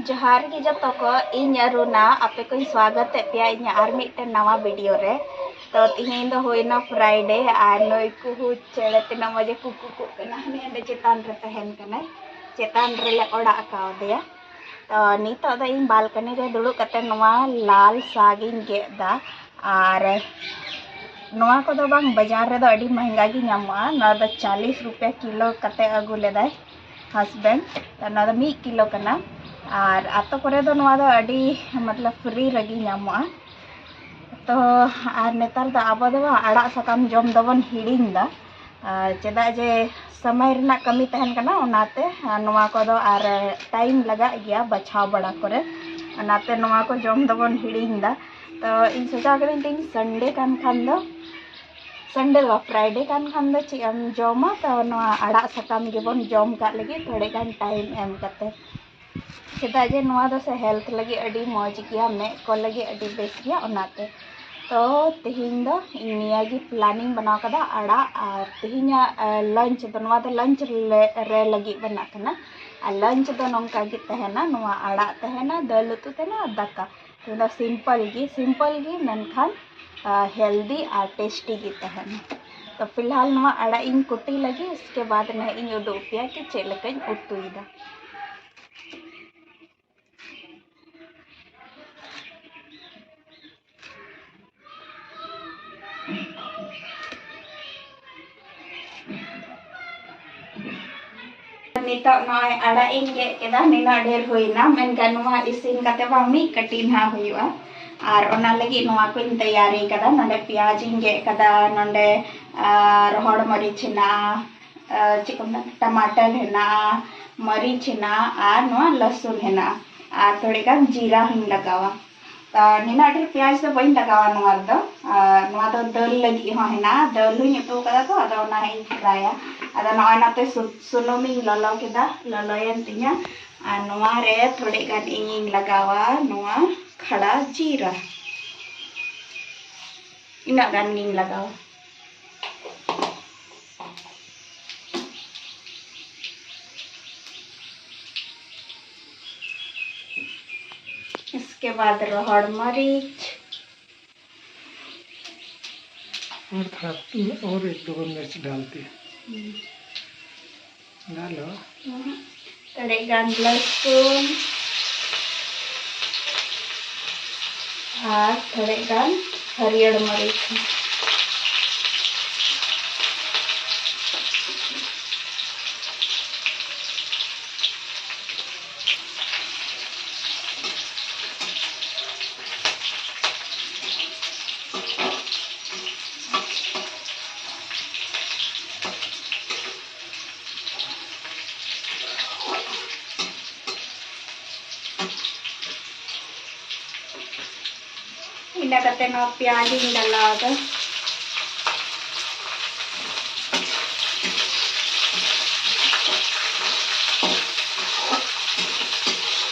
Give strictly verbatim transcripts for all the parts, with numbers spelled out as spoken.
ᱡᱚᱦᱟᱨ ᱜᱮ ᱡᱚᱛᱚ ᱠᱚ, ᱤᱧ ᱚᱨᱩᱱᱟ, ᱟᱯᱮ ᱠᱚᱧ ᱥᱣᱟᱜᱚᱛ ᱮᱫ ᱯᱮᱭᱟ ᱤᱧᱟᱹᱜ ᱟᱨ ᱢᱤᱫᱴᱮᱱ ᱱᱟᱣᱟ video ᱨᱮ᱾ ᱛᱚ ᱛᱤᱦᱤᱧ ᱫᱚ ᱦᱩᱭᱱᱟ Friday ᱟᱨ ᱱᱩᱭ ᱠᱩᱦᱩ ᱪᱮᱬᱮ ᱛᱤᱱᱟᱹᱜ ᱢᱚᱡᱽ ᱮ ᱠᱩᱠᱩ ᱠᱩᱜ ᱠᱟᱱᱟ, ᱦᱟᱱᱮ ᱦᱟᱸᱰᱮ ᱪᱮᱛᱟᱱ ᱨᱮ ᱛᱟᱦᱮᱱ ᱠᱟᱱᱟᱭ, ᱪᱮᱛᱟᱱ ᱨᱮᱞᱮ ᱚᱲᱟᱜ ᱠᱟᱣᱫᱮᱭᱟ᱾ ᱛᱚ ᱱᱤᱛᱚᱜ ᱫᱚ ᱤᱧ balcony ᱨᱮ ᱫᱩᱲᱩᱵ ᱠᱟᱛᱮ ᱱᱚᱣᱟ ᱞᱟᱞ ᱥᱟᱜ ᱤᱧ ᱜᱮᱫ ᱮᱫᱟ᱾ ᱟᱨ ᱱᱚᱣᱟ ᱠᱚᱫᱚ ᱵᱟᱝ, ᱵᱟᱡᱟᱨ ᱨᱮᱫᱚ ᱟᱹᱰᱤ ᱢᱮᱦᱮᱝᱜᱟ ᱜᱮ ᱧᱟᱢᱚᱜᱼᱟ᱾ ᱱᱚᱣᱟ ᱫᱚ ᱪᱟᱞᱤᱥ ᱨᱩᱯᱤᱭᱟ ᱠᱤᱞᱳ ᱠᱟᱛᱮ ᱟᱹᱜᱩ ᱞᱮᱫᱟᱭ husband᱾ ᱛᱚ ᱱᱚᱣᱟ ᱫᱚ ᱢᱤᱫ ᱠᱤᱞᱳ ᱠᱟᱱᱟ᱾ ᱟᱨ ᱟᱛᱳ ᱠᱚᱨᱮ ᱫᱚ ᱱᱚᱣᱟ ᱫᱚ ᱟᱹᱰᱤ, ᱢᱚᱛᱞᱚᱵ, free ᱨᱮᱜᱮ ᱧᱟᱢᱚᱜᱼᱟ᱾ ᱛᱚ ᱟᱨ ᱱᱮᱛᱟᱨ ᱫᱚ ᱟᱵᱚ ᱫᱚ ᱵᱟᱝ, ᱟᱲᱟᱜ ᱥᱟᱠᱟᱢ ᱡᱚᱢ ᱫᱚᱵᱚᱱ ᱦᱤᱲᱤᱧ ᱮᱫᱟ᱾ ᱟᱨ ᱪᱮᱫᱟᱜ ᱡᱮ ᱥᱚᱢᱚᱭ ᱨᱮᱱᱟᱜ ᱠᱟᱹᱢᱤ ᱛᱟᱦᱮᱱ ᱠᱟᱱᱟ, ᱚᱱᱟᱛᱮ ᱟᱨ ᱱᱚᱣᱟ ᱠᱚᱫᱚ ᱟᱨ time ᱞᱟᱜᱟᱜ ᱜᱮᱭᱟ ᱵᱟᱪᱷᱟᱣ ᱵᱟᱲᱟ ᱠᱚᱨᱮ, ᱚᱱᱟᱛᱮ ᱱᱚᱣᱟ ᱠᱚ ᱡᱚᱢ ᱫᱚᱵᱚᱱ ᱦᱤᱲᱤᱧ ᱮᱫᱟ᱾ ᱛᱚ ᱤᱧ ᱥᱚᱪᱟᱣ ᱠᱟᱹᱫᱟᱹᱧ, ᱛᱮᱦᱮᱧ Sunday ᱠᱟᱱ ᱠᱷᱟᱱ ᱫᱚ, Sunday ᱫᱚ Friday ᱠᱟᱱ ᱠᱷᱟᱱ ᱫᱚ ᱪᱮᱫ ᱮᱢ ᱡᱚᱢᱟ, ᱛᱚ ᱱᱚᱣᱟ ᱟᱲᱟᱜ ᱥᱟᱠᱟᱢ ᱜᱮᱵᱚᱱ ᱡᱚᱢ ᱠᱟᱜ ᱞᱟᱹᱜᱤᱫ ᱛᱷᱚᱲᱮ ᱜᱟᱱ time ᱮᱢ ᱠᱟᱛᱮ᱾ ᱪᱮᱫᱟᱜ ᱡᱮ ᱱᱚᱣᱟ ᱫᱚ ᱥᱮ health ᱞᱟᱹᱜᱤᱫ ᱟᱹᱰᱤ ᱢᱚᱡᱽ ᱜᱮᱭᱟ, ᱢᱮᱫ ᱠᱚ ᱞᱟᱹᱜᱤᱫ ᱟᱹᱰᱤ ᱵᱮᱥ ᱜᱮᱭᱟ, ᱚᱱᱟᱛᱮ᱾ ᱛᱚ ᱛᱮᱦᱮᱧ ᱫᱚ ᱤᱧ ᱱᱤᱭᱟᱹ ᱜᱮ planning ᱵᱮᱱᱟᱣ ᱠᱟᱫᱟ ᱟᱲᱟᱜ, ᱟᱨ ᱛᱮᱦᱮᱧᱟᱜ, ᱟ, lunch ᱫᱚ, ᱱᱚᱣᱟ ᱫᱚ lunch ᱨᱮ, ᱨᱮ ᱞᱟᱹᱜᱤᱫ ᱵᱮᱱᱟᱜ ᱠᱟᱱᱟ᱾ ᱟᱨ lunch ᱫᱚ ᱱᱚᱝᱠᱟ ᱜᱮ ᱛᱟᱦᱮᱱᱟ, ᱱᱚᱣᱟ ᱟᱲᱟᱜ ᱛᱟᱦᱮᱱᱟ, ᱫᱟᱹᱞ ᱩᱛᱩ ᱛᱟᱦᱮᱱᱟ ᱟᱨ ᱫᱟᱠᱟ᱾ ᱛᱮᱦᱮᱧ ᱫᱚ simple ᱜᱮ, simple ᱜᱮ, ᱢᱮᱱᱠᱷᱟᱱ, ᱟ, healthy ᱟᱨ tasty ᱜᱮ ᱛᱟᱦᱮᱱᱟ᱾ ᱛᱚ ᱯᱷᱤᱞᱦᱟᱞ ᱱᱚᱣᱟ ᱟᱲᱟᱜ ᱤᱧ ᱠᱩᱴᱤ ᱞᱟᱹᱜᱤᱫ, ᱩᱥᱠᱮ ᱵᱟᱫ ᱱᱟᱦᱟᱜ ᱤᱧ ᱩᱫᱩᱜ ᱟᱯᱮᱭᱟ ᱠᱤ ᱪᱮᱫ ᱞᱮᱠᱟᱧ ᱩᱛᱩᱭᱮᱫᱟ᱾ ᱱᱤᱛᱚᱜ ᱱᱚᱜᱼᱚᱭ ᱟᱲᱟᱜ ᱤᱧ ᱜᱮᱫ ᱠᱮᱫᱟ, ᱱᱤᱱᱟᱹᱜ ᱰᱷᱮᱨ ᱦᱩᱭᱱᱟ, ᱢᱮᱱᱠᱷᱟᱱ ᱱᱚᱣᱟ ᱤᱥᱤᱱ ᱠᱟᱛᱮ ᱵᱟᱝ ᱢᱤᱫ ᱠᱟᱹᱴᱤᱡ ᱱᱟᱦᱟᱜ ᱦᱩᱭᱩᱜᱼᱟ᱾ ᱟᱨ ᱚᱱᱟ ᱞᱟᱹᱜᱤᱫ ᱱᱚᱣᱟ ᱠᱚᱧ ᱛᱮᱭᱟᱨᱤ ᱠᱟᱫᱟ᱾ ᱱᱚᱰᱮ ᱯᱮᱸᱭᱟᱡᱽ ᱤᱧ ᱜᱮᱫ ᱠᱟᱫᱟ, ᱱᱚᱰᱮ, ᱟᱨ, ᱨᱚᱦᱚᱲ ᱢᱟᱹᱨᱤᱪ ᱦᱮᱱᱟᱜᱼᱟ, ᱟᱨ, ᱪᱮᱫ ᱠᱚ ᱢᱮᱛᱟᱜᱼᱟ, ᱴᱟᱢᱟᱴᱟᱨ ᱦᱮᱱᱟᱜᱼᱟ, ᱢᱟᱹᱨᱤᱪ ᱦᱮᱱᱟᱜᱼᱟ ᱟᱨ ᱱᱚᱣᱟ ᱞᱟᱹᱥᱩᱱ ᱦᱮᱱᱟᱜᱼᱟ ᱟᱨ ᱛᱷᱚᱲᱤ ᱜᱟᱱ ᱡᱤᱨᱟ ᱦᱚᱧ ᱞᱟᱜᱟᱣᱟ᱾ ᱛᱚ ᱱᱤᱱᱟᱹᱜ ᱰᱷᱮᱨ ᱯᱮᱸᱭᱟᱡᱽ ᱫᱚ ᱵᱟᱹᱧ ᱞᱟᱜᱟᱣᱟ ᱱᱚᱣᱟ ᱨᱮᱫᱚ᱾ ᱟᱨ ᱱᱚᱣᱟ ᱫᱚ ᱫᱟᱹᱞ ᱞᱟᱹᱜᱤᱫ ᱦᱚᱸ ᱦᱮᱱᱟᱜᱼᱟ, ᱫᱟᱹᱞ ᱦᱚᱧ ᱩᱛᱩ ᱠᱟᱫᱟ ᱛᱚ, ᱟᱫᱚ ᱚᱱᱟ ᱦᱚᱧ ᱯᱷᱨᱟᱭᱟ᱾ ᱟᱫᱚ ᱱᱚᱜᱼᱚᱭ ᱱᱚᱛᱮ ᱥᱩ-, ᱥᱩᱱᱩᱢᱤᱧ ᱞᱚᱞᱚ ᱠᱮᱫᱟ, ᱞᱚᱞᱚᱭᱮᱱ ᱛᱤᱧᱟ᱾ ᱟᱨ ᱱᱚᱣᱟ ᱨᱮ ᱛᱷᱚᱲᱤ ᱜᱟᱱ ᱤᱧᱤᱧ ᱞᱟᱜᱟᱣᱟ ᱱᱚᱣᱟ ᱠᱷᱟᱲᱟ ᱡᱤᱨᱟ, ᱤᱱᱟᱹᱜ ᱜᱟᱱ ᱜᱤᱧ ᱞᱟᱜᱟᱣᱟ᱾ उसके बाद रोहड़ मरीच। और थोड़ा, और एक दो मिर्च डालती है। हम्म। डालो। हम्म। थोड़े गान लहसुन और थोड़े गान हरियर मरीच। ᱤᱱᱟᱹ ᱠᱟᱛᱮ ᱱᱚᱣᱟ ᱯᱮᱸᱭᱟᱡᱽ ᱤᱧ ᱰᱟᱞᱟᱣ ᱮᱫᱟ᱾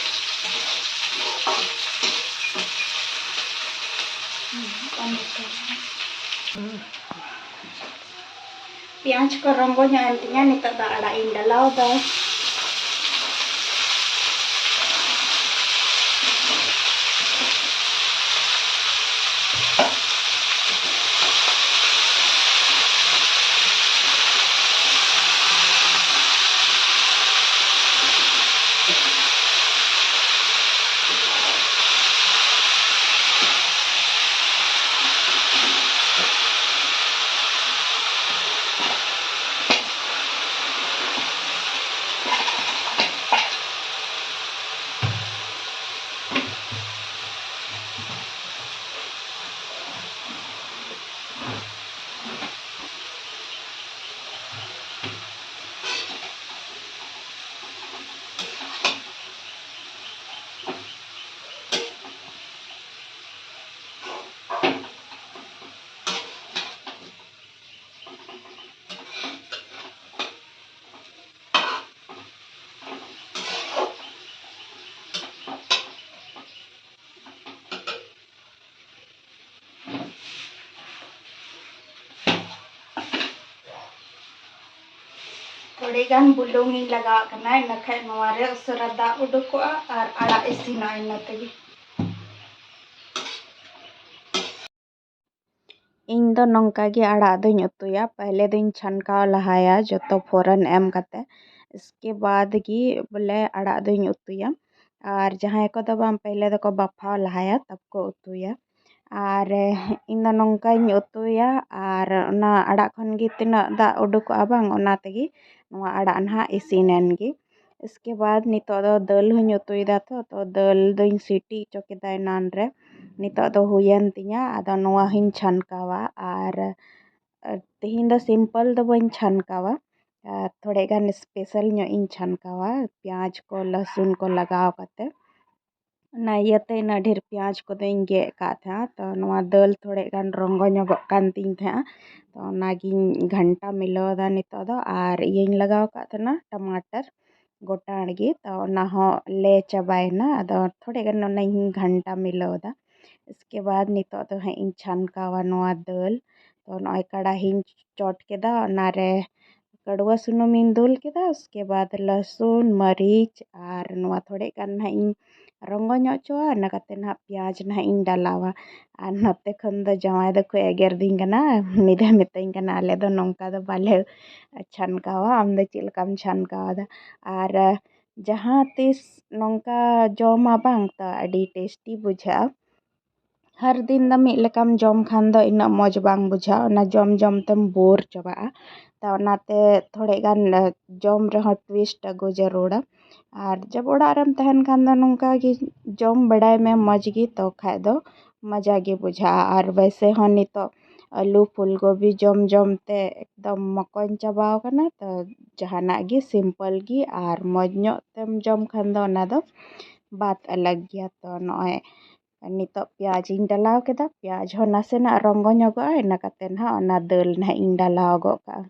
ᱯᱮᱸᱭᱟᱡᱽ ᱠᱚ ᱨᱚᱸᱜᱚ ᱧᱚᱜ ᱮᱱ ᱛᱤᱧᱟ, ᱱᱤᱛᱚᱜ ᱫᱚ ᱟᱲᱟᱜ ᱤᱧ ᱰᱟᱞᱟᱣ ᱮᱫᱟ᱾ ᱛᱷᱚᱲᱤ ᱜᱟᱱ ᱵᱩᱞᱩᱝ ᱤᱧ ᱞᱟᱜᱟᱣᱟᱜ ᱠᱟᱱᱟ, ᱤᱱᱟᱹ ᱠᱷᱟᱡ ᱱᱚᱣᱟ ᱨᱮ ᱩᱥᱟᱹᱨᱟ ᱫᱟᱜ ᱩᱰᱩᱠᱚᱜᱼᱟ ᱟᱨ ᱟᱲᱟᱜ ᱤᱥᱤᱱᱚᱜᱼᱟ ᱤᱱᱟᱹ ᱛᱮᱜᱮ᱾ ᱤᱧ ᱫᱚ ᱱᱚᱝᱠᱟ ᱜᱮ ᱟᱲᱟᱜ ᱫᱚᱧ ᱩᱛᱩᱭᱟ᱾ ᱯᱟᱦᱞᱮ ᱫᱚᱧ ᱪᱷᱟᱱᱠᱟᱣ ᱞᱟᱦᱟᱭᱟ ᱡᱚᱛᱚ ᱯᱷᱚᱨᱚᱱ ᱮᱢ ᱠᱟᱛᱮ, ᱤᱥᱠᱮ ᱵᱟᱫᱽ ᱜᱮ ᱵᱚᱞᱮ ᱟᱲᱟᱜ ᱫᱚᱧ ᱩᱛᱩᱭᱟ᱾ ᱟᱨ ᱡᱟᱦᱟᱸᱭ ᱠᱚᱫᱚ ᱵᱟᱝ, ᱯᱟᱦᱞᱮ ᱫᱚᱠᱚ ᱵᱟᱯᱷᱟᱣ ᱞᱟᱦᱟᱭᱟ, ᱛᱟᱵ ᱠᱚ ᱩᱛᱩᱭᱟ᱾ ᱟᱨ ᱤᱧ ᱫᱚ ᱱᱚᱝᱠᱟᱧ ᱩᱛᱩᱭᱟ, ᱟᱨ ᱚᱱᱟ ᱟᱲᱟᱜ ᱠᱷᱚᱱ ᱜᱮ ᱛᱤᱱᱟᱹᱜ ᱫᱟᱜ ᱩᱰᱩᱠᱚᱜᱼᱟ ᱵᱟᱝ, ᱚᱱᱟ ᱛᱮᱜᱮ ᱱᱚᱣᱟ ᱟᱲᱟᱜ ᱱᱟᱦᱟᱜ ᱤᱥᱤᱱᱮᱱ ᱜᱮ᱾ ᱤᱥᱠᱮ ᱵᱟᱫᱽ ᱱᱤᱛᱚᱜ ᱫᱚ ᱫᱟᱹᱞ ᱦᱚᱧ ᱩᱛᱩᱭᱮᱫᱟ ᱛᱚ, ᱛᱚ ᱫᱟᱹᱞ ᱫᱚᱧ ᱥᱤᱴᱤ ᱦᱚᱪᱚ ᱠᱮᱫᱟ ᱮᱱᱟᱱ ᱨᱮ᱾ ᱱᱤᱛᱚᱜ ᱫᱚ ᱦᱩᱭᱮᱱ ᱛᱤᱧᱟ, ᱟᱫᱚ ᱱᱚᱣᱟ ᱦᱚᱧ ᱪᱷᱟᱱᱠᱟᱣᱟ᱾ ᱟᱨ, ᱟᱨ ᱛᱮᱦᱮᱧ ᱫᱚ simple ᱫᱚ ᱵᱟᱹᱧ ᱪᱷᱟᱱᱠᱟᱣᱟ, ᱟᱨ ᱛᱷᱚᱲᱮ ᱜᱟᱱ special ᱧᱚᱜ ᱤᱧ ᱪᱷᱟᱱᱠᱟᱣᱟ, ᱯᱮᱸᱭᱟᱡᱽ ᱠᱚ, ᱞᱟᱹᱥᱩᱱ ᱠᱚ ᱞᱟᱜᱟᱣ ᱠᱟᱛᱮ᱾ ᱚᱱᱟ ᱤᱭᱟᱹᱛᱮ ᱤᱱᱟᱹᱜ ᱰᱷᱮᱨ ᱯᱮᱸᱭᱟᱡᱽ ᱠᱚᱫᱚᱧ ᱜᱮᱫ ᱟᱠᱟᱫ ᱛᱟᱦᱮᱸᱫ᱾ ᱛᱚ ᱱᱚᱣᱟ ᱫᱟᱹᱞ ᱛᱷᱚᱲᱮ ᱜᱟᱱ ᱨᱚᱝᱜᱚ ᱧᱚᱜᱚᱜ ᱠᱟᱱ ᱛᱤᱧ ᱛᱟᱦᱮᱸᱫ, ᱛᱚ ᱚᱱᱟᱜᱤᱧ ᱜᱷᱟᱱᱴᱟ ᱢᱤᱞᱟᱹᱣ ᱮᱫᱟ ᱱᱤᱛᱚᱜ ᱫᱚ᱾ ᱟᱨ ᱤᱭᱟᱹᱧ ᱞᱟᱜᱟᱣ ᱟᱠᱟᱫ ᱛᱟᱦᱮᱱᱟ ᱴᱟᱢᱟᱴᱟᱨ ᱜᱚᱴᱟ ᱟᱲᱜᱮ, ᱛᱚ ᱚᱱᱟ ᱦᱚᱸ ᱞᱮ ᱪᱟᱵᱟᱭᱮᱱᱟ᱾ ᱟᱫᱚ ᱛᱷᱚᱲᱮ ᱜᱟᱱ ᱚᱱᱟᱧ ᱜᱷᱟᱱᱴᱟ ᱢᱤᱞᱟᱹᱣ ᱮᱫᱟ᱾ ᱤᱥᱠᱮ ᱵᱟᱫᱽ ᱱᱤᱛᱚᱜ ᱫᱚ ᱦᱟᱸᱜ ᱤᱧ ᱪᱷᱟᱱᱠᱟᱣᱟ ᱱᱚᱣᱟ ᱫᱟᱹᱞ᱾ ᱛᱚ ᱱᱚᱜᱼᱚᱭ ᱠᱟᱲᱟᱦᱤᱧ ᱪᱚᱴ ᱠᱮᱫᱟ, ᱚᱱᱟᱨᱮ ᱠᱟᱹᱲᱣᱟᱹ ᱥᱩᱱᱩᱢᱤᱧ ᱫᱩᱞ ᱠᱮᱫᱟ᱾ ᱩᱥᱠᱮ ᱵᱟᱫᱽ ᱞᱟᱹᱥᱩᱱ, ᱢᱟᱹᱨᱤᱪ ᱟᱨ ᱱᱚᱣᱟ ᱛᱷᱚᱲᱮ ᱜᱟᱱ ᱱᱟᱦᱟᱜ ᱤᱧ ᱨᱚᱝᱜᱚ ᱧᱚᱜ ᱦᱚᱪᱚᱣᱟ, ᱤᱱᱟᱹ ᱠᱟᱛᱮ ᱱᱟᱦᱟᱜ ᱯᱮᱸᱭᱟᱡᱽ ᱱᱟᱦᱟᱜ ᱤᱧ ᱰᱟᱞᱟᱣᱟ᱾ ᱟᱨ ᱱᱚᱛᱮ ᱠᱷᱚᱱ ᱫᱚ ᱡᱟᱶᱟᱭ ᱫᱚᱠᱚ ᱮᱜᱮᱨᱫᱤᱧ ᱠᱟᱱᱟ, ᱩᱱᱤ ᱫᱚᱭ ᱢᱮᱛᱟᱹᱧ ᱠᱟᱱᱟ, "ᱟᱞᱮ ᱫᱚ ᱱᱚᱝᱠᱟ ᱫᱚ ᱵᱟᱞᱮ ᱪᱷᱟᱱᱠᱟᱣᱟ, ᱟᱢ ᱫᱚ ᱪᱮᱫ ᱞᱮᱠᱟᱢ ᱪᱷᱟᱱᱠᱟᱣᱫᱟ?" ᱟᱨ ᱡᱟᱦᱟᱸ ᱛᱤᱥ ᱱᱚᱝᱠᱟ ᱡᱚᱢᱟ ᱵᱟᱝ, ᱛᱚ ᱟᱹᱰᱤ tasty ᱵᱩᱡᱷᱟᱹᱜᱼᱟ᱾ ᱦᱟᱨ ᱫᱤᱱ ᱫᱚ ᱢᱤᱫ ᱞᱮᱠᱟᱢ ᱡᱚᱢ ᱠᱷᱟᱱ ᱫᱚ ᱤᱱᱟᱹᱜ ᱢᱚᱡᱽ ᱵᱟᱝ ᱵᱩᱡᱷᱟᱹᱜᱼᱟ, ᱚᱱᱟ ᱡᱚᱢ ᱡᱚᱢ ᱛᱮᱢ bore ᱪᱟᱵᱟᱜᱼᱟ᱾ ᱛᱚ ᱚᱱᱟᱛᱮ ᱛᱷᱚᱲᱮ ᱜᱟᱱ, ᱮ, ᱡᱚᱢ ᱨᱮᱦᱚᱸ twist ᱟᱹᱜᱩ ᱡᱟᱹᱨᱩᱲᱟ᱾ ᱟᱨ ᱡᱚᱵ ᱚᱲᱟᱜ ᱨᱮᱢ ᱛᱟᱦᱮᱱ ᱠᱷᱟᱱ ᱫᱚ ᱱᱚᱝᱠᱟ ᱜᱮ ᱡᱚᱢ ᱵᱟᱲᱟᱭ ᱢᱮ ᱢᱚᱡᱽ ᱜᱮ, ᱛᱚ ᱠᱷᱟᱡ ᱫᱚ ᱢᱚᱡᱟ ᱜᱮ ᱵᱩᱡᱷᱟᱹᱜᱼᱟ᱾ ᱟᱨ ᱣᱮᱥᱮ ᱦᱚᱸ ᱱᱤᱛᱚᱜ ᱟᱹᱞᱩ ᱯᱷᱩᱞ ᱜᱳᱵᱤ ᱡᱚᱢ ᱡᱚᱢ ᱛᱮ ᱮᱠᱫᱚᱢ ᱢᱚᱠᱚᱧ ᱪᱟᱵᱟᱣ ᱠᱟᱱᱟ, ᱛᱚ ᱡᱟᱦᱟᱱᱟᱜ ᱜᱮ simple ᱜᱮ ᱟᱨ ᱢᱚᱡᱽ ᱧᱚᱜ ᱛᱮᱢ ᱡᱚᱢ ᱠᱷᱟᱱ ᱫᱚ ᱚᱱᱟ ᱫᱚ ᱵᱟᱛ ᱟᱞᱟᱜᱽ ᱜᱮᱭᱟ᱾ ᱛᱚ ᱱᱚᱜᱼᱚᱭ ᱱᱤᱛᱚᱜ ᱯᱮᱸᱭᱟᱡᱽ ᱤᱧ ᱰᱟᱞᱟᱣ ᱠᱮᱫᱟ᱾ ᱯᱮᱸᱭᱟᱡᱽ ᱦᱚᱸ ᱱᱟᱥᱮᱱᱟᱜ ᱨᱚᱝᱜᱚ ᱧᱚᱜᱚᱜᱼᱟ, ᱤᱱᱟᱹ ᱠᱟᱛᱮ ᱱᱟᱦᱟᱜ ᱚᱱᱟ ᱫᱟᱹᱞ ᱱᱟᱦᱟᱜ ᱤᱧ ᱰᱟᱞᱟᱣ ᱜᱚᱫ ᱠᱟᱜᱼᱟ᱾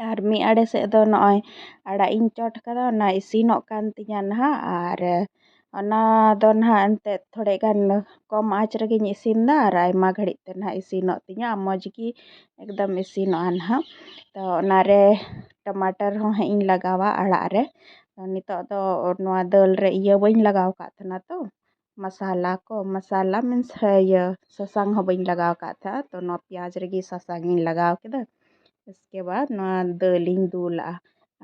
ᱟᱨ ᱢᱤᱫ ᱟᱲᱮ ᱥᱮᱫ ᱫᱚ ᱱᱚᱜᱼᱚᱭ ᱟᱲᱟᱜ ᱤᱧ ᱪᱚᱴ ᱠᱟᱫᱟ, ᱚᱱᱟ ᱤᱥᱤᱱᱚᱜ ᱠᱟᱱ ᱛᱤᱧᱟ ᱱᱟᱦᱟᱜ᱾ ᱟᱨ ᱚᱱᱟ ᱫᱚ ᱱᱟᱦᱟᱜ ᱮᱱᱛᱮᱫ ᱛᱷᱚᱲᱮ ᱜᱟᱱ ᱠᱚᱢ ᱟᱸᱪ ᱨᱮᱜᱮᱧ ᱤᱥᱤᱱ ᱫᱟ, ᱟᱨ ᱟᱭᱢᱟ ᱜᱷᱟᱹᱲᱤᱡ ᱛᱮ ᱱᱟᱦᱟᱜ ᱤᱥᱤᱱᱚᱜ ᱛᱤᱧᱟ, ᱢᱚᱡᱽ ᱜᱮ ᱮᱠᱫᱚᱢ ᱤᱥᱤᱱᱚᱜᱼᱟ ᱱᱟᱦᱟᱜ᱾ ᱛᱚ ᱚᱱᱟᱨᱮ ᱴᱟᱢᱟᱴᱟᱨ ᱦᱚᱸ ᱦᱟᱸᱜ ᱤᱧ ᱞᱟᱜᱟᱣᱟ ᱟᱲᱟᱜ ᱨᱮ᱾ ᱛᱚ ᱱᱤᱛᱚᱜ ᱫᱚ ᱱᱚᱣᱟ ᱫᱟᱹᱞ ᱨᱮ ᱤᱭᱟᱹ ᱵᱟᱹᱧ ᱞᱟᱜᱟᱣ ᱠᱟᱜ ᱛᱟᱦᱮᱱᱟ ᱛᱚ, ᱢᱟᱥᱟᱞᱟ ᱠᱚ, ᱢᱟᱥᱟᱞᱟ means ᱤᱭᱟᱹ ᱥᱟᱥᱟᱝ ᱦᱚᱸ ᱵᱟᱹᱧ ᱞᱟᱜᱟᱣ ᱟᱠᱟᱫ ᱛᱟᱦᱮᱸᱫ, ᱛᱚ ᱱᱚᱣᱟ ᱯᱮᱸᱭᱟᱡᱽ ᱨᱮᱜᱮ ᱥᱟᱥᱟᱝ ᱤᱧ ᱞᱟᱜᱟᱣ ᱠᱮᱫᱟ᱾ ᱤᱥᱠᱮ ᱵᱟᱫ ᱱᱚᱣᱟ ᱫᱟᱹᱞ ᱤᱧ ᱫᱩᱞᱟᱜᱼᱟ᱾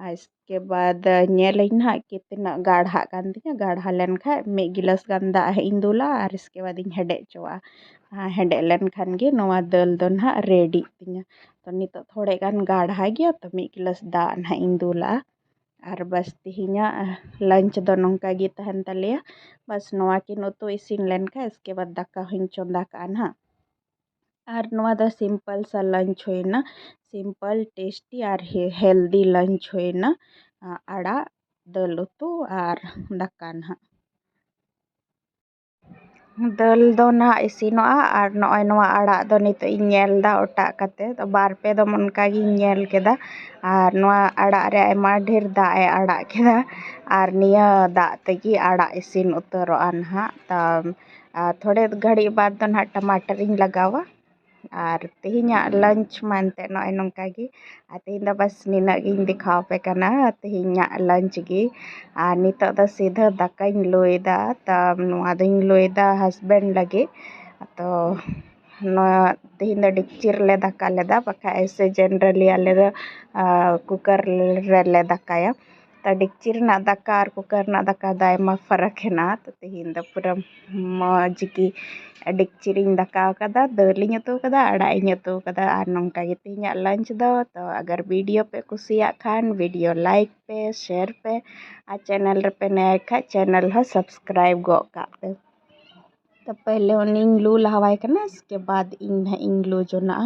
ᱟᱨ ᱤᱥᱠᱮ ᱵᱟᱫ ᱧᱮᱞᱟᱹᱧ ᱱᱟᱦᱟᱜ ᱠᱤ ᱛᱤᱱᱟᱹᱜ ᱜᱟᱲᱦᱟᱜ ᱠᱟᱱ ᱛᱤᱧᱟ᱾ ᱜᱟᱲᱦᱟ ᱞᱮᱱᱠᱷᱟᱡ ᱢᱤᱫ ᱜᱤᱞᱟᱹᱥ ᱜᱟᱱ ᱫᱟᱜ ᱦᱟᱸᱜ ᱤᱧ ᱫᱩᱞᱟ ᱟᱨ ᱤᱥᱠᱮ ᱵᱟᱫ ᱤᱧ ᱦᱮᱰᱮᱡ ᱦᱚᱪᱚᱣᱟᱜᱼᱟ᱾ ᱟᱨ ᱦᱮᱰᱮᱡ ᱞᱮᱱᱠᱷᱟᱱ ᱜᱮ ᱱᱚᱣᱟ ᱫᱟᱹᱞ ᱫᱚ ᱱᱟᱦᱟᱜ ᱨᱮᱰᱤᱜ ᱛᱤᱧᱟ᱾ ᱛᱚ ᱱᱤᱛᱚᱜ ᱛᱷᱚᱲᱮ ᱜᱟᱱ ᱜᱟᱲᱦᱟ ᱜᱮᱭᱟ, ᱛᱚ ᱢᱤᱫ ᱜᱤᱞᱟᱹᱥ ᱫᱟᱜ ᱱᱟᱦᱟᱜ ᱤᱧ ᱫᱩᱞᱟᱜᱼᱟ᱾ ᱟᱨ ᱵᱟᱥ ᱛᱮᱦᱮᱧᱟᱜ lunch ᱫᱚ ᱱᱚᱝᱠᱟ ᱜᱮ ᱛᱟᱦᱮᱱ ᱛᱟᱞᱮᱭᱟ᱾ ᱵᱟᱥ ᱱᱚᱣᱟ ᱠᱤᱱ ᱩᱛᱩ ᱤᱥᱤᱱ ᱞᱮᱱᱠᱷᱟᱱ ᱤᱥᱠᱮ ᱵᱟᱫ ᱫᱟᱠᱟ ᱦᱚᱧ ᱪᱚᱸᱫᱟ ᱠᱟᱜᱼᱟ ᱱᱟᱦᱟᱜ᱾ ᱟᱨ ᱱᱚᱣᱟ ᱫᱚ simple ᱥᱟ lunch ᱦᱩᱭᱱᱟ, simple, tasty ᱟᱨ ᱦᱮ-, healthy lunch ᱦᱩᱭᱱᱟ᱾ ᱟ-, ᱟᱲᱟᱜ, ᱫᱟᱹᱞ ᱩᱛᱩ ᱟᱨ ᱫᱟᱠᱟ ᱱᱟᱦᱟᱜ᱾ ᱫᱟᱹᱞ ᱫᱚ ᱱᱟᱦᱟᱜ ᱤᱥᱤᱱᱚᱜᱼᱟ ᱟᱨ ᱱᱚᱜᱼᱚᱭ ᱱᱚᱣᱟ ᱟᱲᱟᱜ ᱫᱚ ᱱᱤᱛᱚᱜ ᱤᱧ ᱧᱮᱞ ᱮᱫᱟ ᱚᱴᱟᱜ ᱠᱟᱛᱮ, ᱛᱚ ᱵᱟᱨ ᱯᱮ ᱫᱚᱢ ᱚᱱᱠᱟ ᱜᱤᱧ ᱧᱮᱞ ᱠᱮᱫᱟ᱾ ᱟᱨ ᱱᱚᱣᱟ ᱟᱲᱟᱜ ᱨᱮ ᱟᱭᱢᱟ ᱰᱷᱮᱨ ᱫᱟᱜ ᱮ ᱟᱲᱟᱜ ᱠᱮᱫᱟ ᱟᱨ ᱱᱤᱭᱟᱹ ᱫᱟᱜ ᱛᱮᱜᱮ ᱟᱲᱟᱜ ᱤᱥᱤᱱ ᱩᱛᱟᱹᱨᱚᱜᱼᱟ ᱱᱟᱦᱟᱜ᱾ ᱛᱚ ᱟᱨ ᱛᱷᱚᱲᱮ ᱜᱷᱟᱹᱲᱤᱡ ᱵᱟᱫᱽ ᱫᱚ ᱱᱟᱦᱟᱜ ᱴᱟᱢᱟᱴᱟᱨ ᱤᱧ ᱞᱟᱜᱟᱣᱟ᱾ ᱟᱨ ᱛᱮᱦᱮᱧᱟᱜ lunch ᱢᱟ ᱮᱱᱛᱮᱫ ᱱᱚᱜᱼᱚᱭ ᱱᱚᱝᱠᱟ ᱜᱮ᱾ ᱟᱨ ᱛᱮᱦᱮᱧ ᱫᱚ ᱵᱟᱥ ᱱᱤᱱᱟᱹᱜ ᱜᱤᱧ ᱫᱮᱠᱷᱟᱣ ᱟᱯᱮ ᱠᱟᱱᱟ ᱛᱮᱦᱮᱧᱟᱜ lunch ᱜᱮ᱾ ᱟᱨ ᱱᱤᱛᱚᱜ ᱫᱚ ᱥᱤᱫᱷᱟᱹ ᱫᱟᱠᱟᱧ ᱞᱩᱭᱫᱟ᱾ ᱛᱚ ᱱᱚᱣᱟ ᱫᱚᱧ ᱞᱩᱭᱫᱟ husband ᱞᱟᱹᱜᱤᱫ᱾ ᱛᱚ ᱱᱚᱣᱟ ᱛᱮᱦᱮᱧ ᱫᱚ ᱰᱮᱠᱪᱤ ᱨᱮᱞᱮ ᱫᱟᱠᱟ ᱞᱮᱫᱟ, ᱵᱟᱠᱷᱟᱡ ᱮᱭᱥᱮ generally ᱟᱞᱮ ᱫᱚ, ᱟ, cooker ᱨᱮᱞᱮ ᱫᱟᱠᱟᱭᱟ᱾ ᱛᱚ ᱰᱮᱠᱪᱤ ᱨᱮᱱᱟᱜ ᱫᱟᱠᱟ ᱟᱨ cooker ᱨᱮᱱᱟᱜ ᱫᱟᱠᱟ ᱫᱚ ᱟᱭᱢᱟ ᱯᱷᱟᱨᱟᱠ ᱦᱮᱱᱟᱜᱼᱟ᱾ ᱛᱚ ᱛᱮᱦᱮᱧ ᱫᱚ ᱯᱩᱨᱟᱹ ᱢᱚᱡᱽ ᱜᱮ ᱰᱮᱠᱪᱤ ᱨᱤᱧ ᱫᱟᱠᱟ ᱟᱠᱟᱫᱟ, ᱫᱟᱹᱞ ᱤᱧ ᱩᱛᱩ ᱟᱠᱟᱫᱟ, ᱟᱲᱟᱜ ᱤᱧ ᱩᱛᱩ ᱟᱠᱟᱫᱟ᱾ ᱟᱨ ᱱᱚᱝᱠᱟ ᱜᱮ ᱛᱮᱦᱮᱧᱟᱜ lunch ᱫᱚ᱾ ᱛᱚ ᱟᱜᱟᱨ video ᱯᱮ ᱠᱩᱥᱤᱭᱟᱜ ᱠᱷᱟᱱ video like ᱯᱮ, share ᱯᱮ, ᱟᱨ channel ᱨᱮᱯᱮ ᱱᱟᱭᱟ ᱠᱷᱟᱡ channel ᱦᱚᱸ subscribe ᱜᱚᱫ ᱠᱟᱜ ᱯᱮ᱾ ᱛᱚ ᱯᱮᱦᱞᱮ ᱩᱱᱤᱧ ᱞᱩ ᱞᱟᱦᱟᱣᱟᱭ ᱠᱟᱱᱟ, ᱤᱥᱠᱮ ᱵᱟᱫ ᱤᱧ ᱱᱟᱦᱟᱜ ᱤᱧ ᱞᱩ ᱡᱚᱱᱟᱜᱼᱟ᱾